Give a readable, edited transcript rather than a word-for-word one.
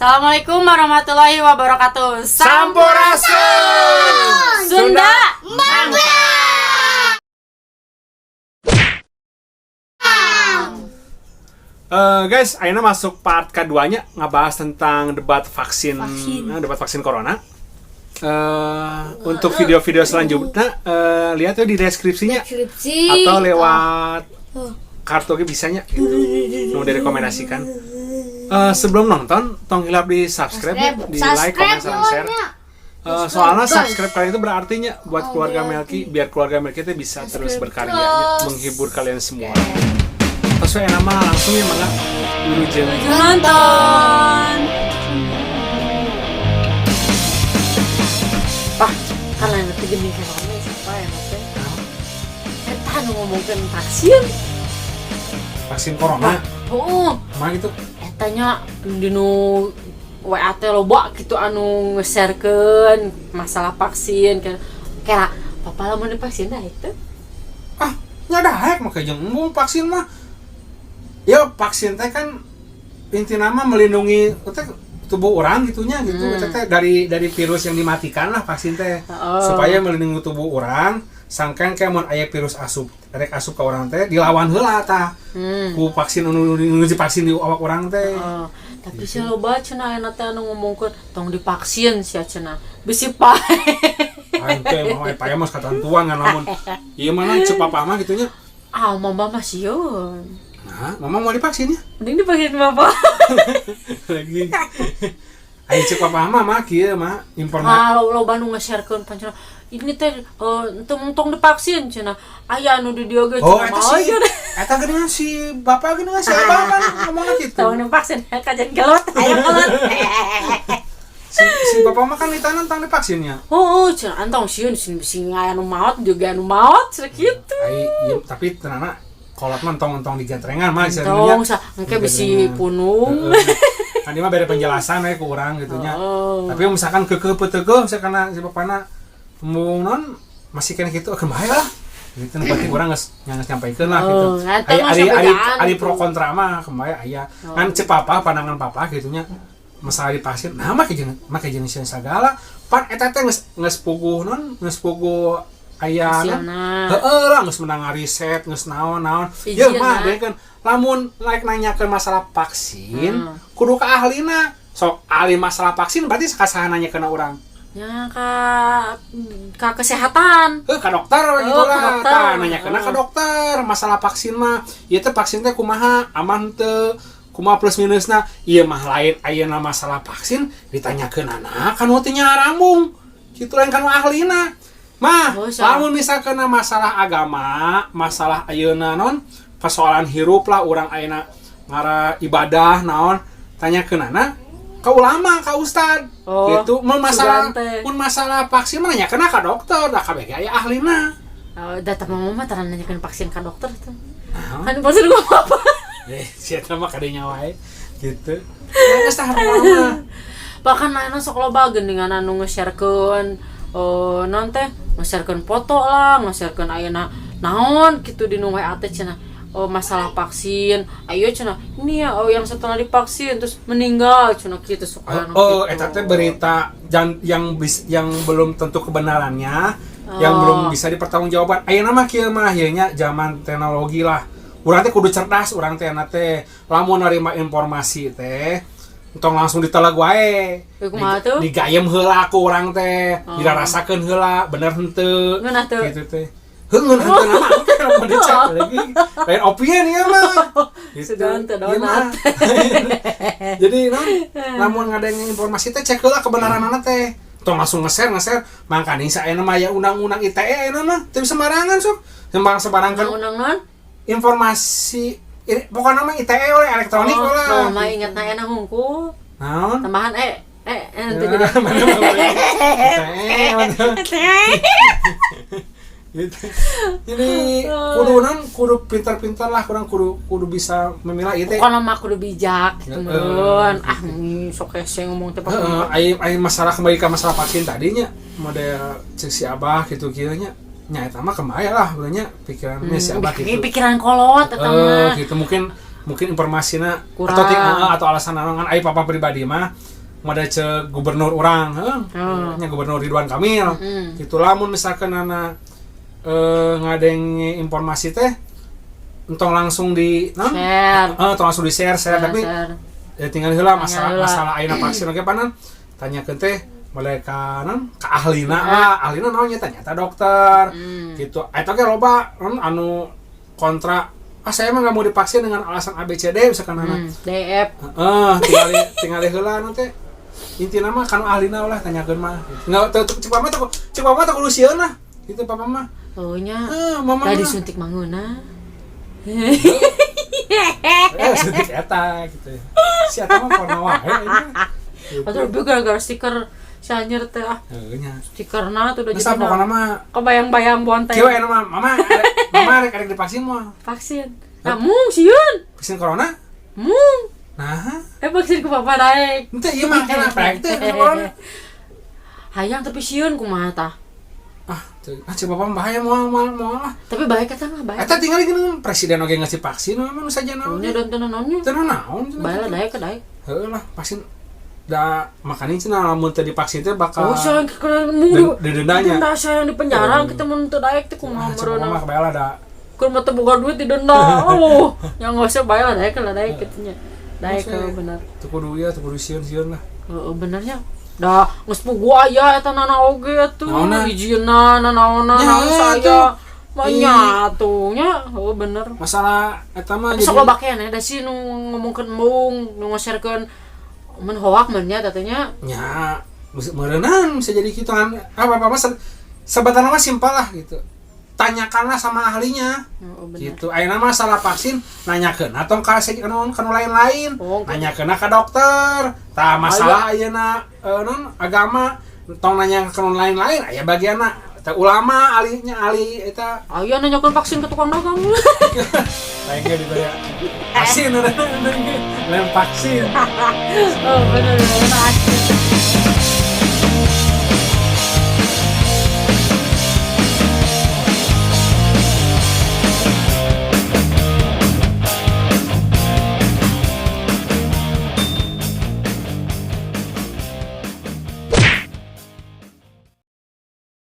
Assalamualaikum warahmatullahi wabarakatuh. Sampurasun. Sunda. Mangga. Guys, ayeuna masuk part keduanya, ngebahas tentang debat vaksin, Vaksin. Debat vaksin corona. Untuk video-video selanjutnya, lihat tuh di deskripsinya Deskripsi. Atau lewat Oh. kartu ge bisanya gitu. Nu direkomendasikan. Sebelum nonton, tong hilap di subscribe, ya, di like, comment, sama share. Subscribe. Soalnya Guys. Subscribe kalian itu berartinya buat Oh, keluarga berarti. Melki, biar keluarga Melki itu bisa terus Subscribe berkarya, terus. Menghibur kalian semua. Terus saya nama langsung ya, mangga wilujeng. Nonton. Pak, kan lain teh geuning rame siapa ya teh? Eta nu ngomongkeun vaksin. Vaksin corona, Oh, mah gitu. Eta nya dinu WA teh loba gitu anu nge-sharekeun masalah vaksin kan. Kira papa lamun divaksin dah itu. Ah, nya daek mah jeung embung vaksin mah. Ya, vaksin teh kan intina mah melindungi teh tubuh orang gitunya gitu. Eta teh dari virus yang dimatikan lah vaksin teh. Supaya melindungi tubuh orang, sangkan kayak mun aya virus asup, rek asup ke orang teh dilawan heula tah. Ku vaksin anu nu divaksin di awak orang teh. Oh, tapi sih loba cenah ayeuna teh anu ngomongkeun tong divaksin sia cenah. Bisi pae. Aing teh mah pae mah katentuan kan, lamun ieu mah cek papa mah gitunya. Ah, mama mah sieun. Nah, mama mau divaksin ya? Mending divaksin bapak. Lagi. Ayo, cek papa mah mah kieu mah informasi. Ah, lo loba nu nge-sharekeun pan cenah. Ini teh tong tong divaksin cenah. Aya anu di dieu ge Oh, cenah eta mah si aja deh. Eta geuningan si bapak, geuningan si abah kan ngomongna gitu. Tong divaksin kajian gelut, ayo gelut. Si si bapak mah kan ditanya tentang divaksinnya. Oh, cenah antong sieun sing sing aya anu maot juga anu maot cenah kitu. Ai, ieu tapi tenana kolot mah entong-entong digantrengan mah. Tong sa engke bisi punung. Kan dia mah beda penjelasan we ku urang gitu nya. Oh. Tapi misalkan keukeuh peuteukeuh, misalkan si bapana embung non masih kena gitu, oke bahaya lah. Gitu nu penting urang geus nya geus nyampaikeun lah gitu. Oh, eta Ari mah ari ari sabedaan ari gitu. Pro kontra mah kembali aya. Oh. Kan cek papa, pandangan papa gitu nya, masalah divaksin nah mah jeung make jeung sieun sagala, pan eta teh geus geus puguh non geus puguh aya non Hasilna. heeh lah, geus menang riset, geus naon-naon. Ye Izin, mah nah. dia kan lamun like nanyakeun masalah vaksin kudu ka ahlina. Sok ahli masalah vaksin berarti kasaha nanyakeun urang? Ya ka kesehatan. Heuh, ka dokter Oh, gitu ka lah. dokter. Tah, nanyakeun ka dokter masalah vaksin mah. Ieu teh vaksin teh kumaha, aman teu? Kumaha plus minusna? Ieu mah lain ayeuna masalah vaksin ditanyakeun anak kan teu nyarambung. Kitu, lain kan ahlina. Mah, Oh, salah. lamun misalkan masalah agama, masalah ayeuna non persoalan hirup lah, urang ayeuna ngara ibadah naon, tanyakeunana ka ulama, ka ustad. Oh, gitu. Mun masalah sugan teh. mun masalah vaksin mah nanyakeun ka dokter, da kabeh ge aya ahlina. Oh, data mama mah tara nanyakeun vaksin ka dokter tuh. Nah, Kan vaksin gua apa? eh, si eta mah kadenya wae gitu. Ya geus tah pokona mah. Bahkan ayeuna sok loba geuningan anu nge-sharekeun non teh nge-sharekeun foto lah, nge-sharekeun ayeuna naon gitu di nu WA teh cenah. Oh, masalah vaksin, ayo cenah ini ya, oh yang setelah divaksin terus meninggal cenah gitu sok anu Oh, gitu. eta teh berita yang belum tentu kebenarannya, yang Oh. belum bisa dipertanggungjawabkan. Ayeuna mah kieu mah ieu nya, zaman teknologi lah. Urang teh kudu cerdas, urang teh na teh lamun narima informasi teh entong langsung diteleg wae. Eh, kumaha tuh? Digayem heula ku urang teh, Oh. dirarasakeun heula, bener henteu. Ngeunah teu? Gitu teh. Heuh, ngeunah henteu nama engke lamun dicek lagi. Lain opinion ieu mah. Gitu. Sugan teu Ieu mah. donat. Jadi non lamun ngadengin informasi teh cek heula kebenaranana teh. Tong langsung nge-share nge-share. Mangkana saena mah aya undang-undang ITE ayeuna mah teu bisa sembarangan sok. Sembarang sembarang kan Undang-undang non? Informasi ini, pokoknya mah ITE oleh elektronik Oh, lah. mama inget na enak hungkul. Naon? Tambahan e e e nanti Ya, jadi. mana mah boleh. ITE, mana. Gitu. Jadi kudu non kudu pintar-pintar lah, kurang kudu kudu bisa memilah itu. Pokoknya mah kudu bijak gitu Heeh. meureun. Ah, sok hese ngomong teh Heeh, ai ai masalah, kembali ke masalah vaksin tadinya, model cek si abah gitu kieu nya, nya eta mah kembali lah benernya pikirannya si abah Ini gitu. Pikiran kolot eta Eh, mah. gitu, mungkin mungkin informasinya Kurang. atau atau alasan naon kan. Ai papa pribadi mah Mada cek gubernur urang, heuh. Oh. Nya Gubernur Ridwan Kamil. Gitu, lamun misalkan anak ngadenge informasi teh entong langsung di naon? Share. Eh, tong langsung di share share, tapi Share. Ya tinggal heula masalah heula. Masalah ayeuna vaksin oge panan tanyakeun teh mereka non ka ahlina lah, ahlina naon nya, nyata dokter. Gitu, eta ge loba non anu kontra, "Ah, saya mah nggak mau divaksin dengan alasan ABCD," misalkan anak. DF. Heeh, tinggal tinggal heula nu teh intina mah kanu ahlina lah tanyakeun mah. Nggak teu cek papa teh, cek papa teh kudu sieun lah. Gitu papa mah. Oh nya. Eh, mama Lah mah. Disuntik mangeuna. Eh, suntik eta gitu. Si eta mah porno wae ini. Gitu. Atau lebih gara-gara stiker si anjir teh ah. Heuh nya. Stikerna tuh udah Geus jadi pokona mah kebayang-bayang bonten. kieu aya mah mama mama rek rek divaksin mah. Vaksin. Nah, mung sieun. Vaksin corona? Mung. Nah, Eh, vaksin ku papa daek. ente ieu mah kena prek teh vaksin corona. Hayang tapi sieun, kumaha tah? Ah, teu. Ah, cek bapak mah bahaya, moal moal moal lah. Tapi baik eta mah baik. Eta tinggal gini presiden oge ngasih vaksin mah nu saja naon. Nya dan tenan naonnya. Teu naon cenah. Bae lah, daek ke daek. Heuh lah, vaksin da makanya cenah lamun teu divaksin teh bakal Oh, sayang kena mung di didendanya. Denda sayang di penjara kita mun teu daek teh kumaha Ah, cek bapak meureunna. mah kebae lah da. Kur mah teu boga duit didenda. Oh, yang nggak usah, bae lah, daek lah, daek kitu nya. Daek Maksudnya, bener. Teu kudu ya, teu kudu sieun-sieun lah. Heeh, benernya. Dah geus pugu aya eta nana oge atuh. Naonna? Ijina naonna Nya, naon saya. atuh. Manya tuh nya, heuh bener. Masalah eta mah Tapi sok loba keneh da sih nu ngomongkeun embung, nu nge-sharekeun mun hoak mun nya tatanya. Nya meureunan bisa jadi gitu kan. Apa apa mah sebenarnya mah simpel lah gitu. Tanyakanlah sama ahlinya. Heeh, bener. Gitu. Ayeuna masalah vaksin nanyakeun atau ka kanu kanu lain-lain. Oh, Nanyakeun ka dokter. Tah, masalah ayeuna non agama tong nanya ke nu lain-lain, aya bagianna teh ulama ahlinya, ahli eta. Aya nanyakeun vaksin ke tukang dagang. Kayaknya dibayar vaksin, lem vaksin. Oh, bener bener.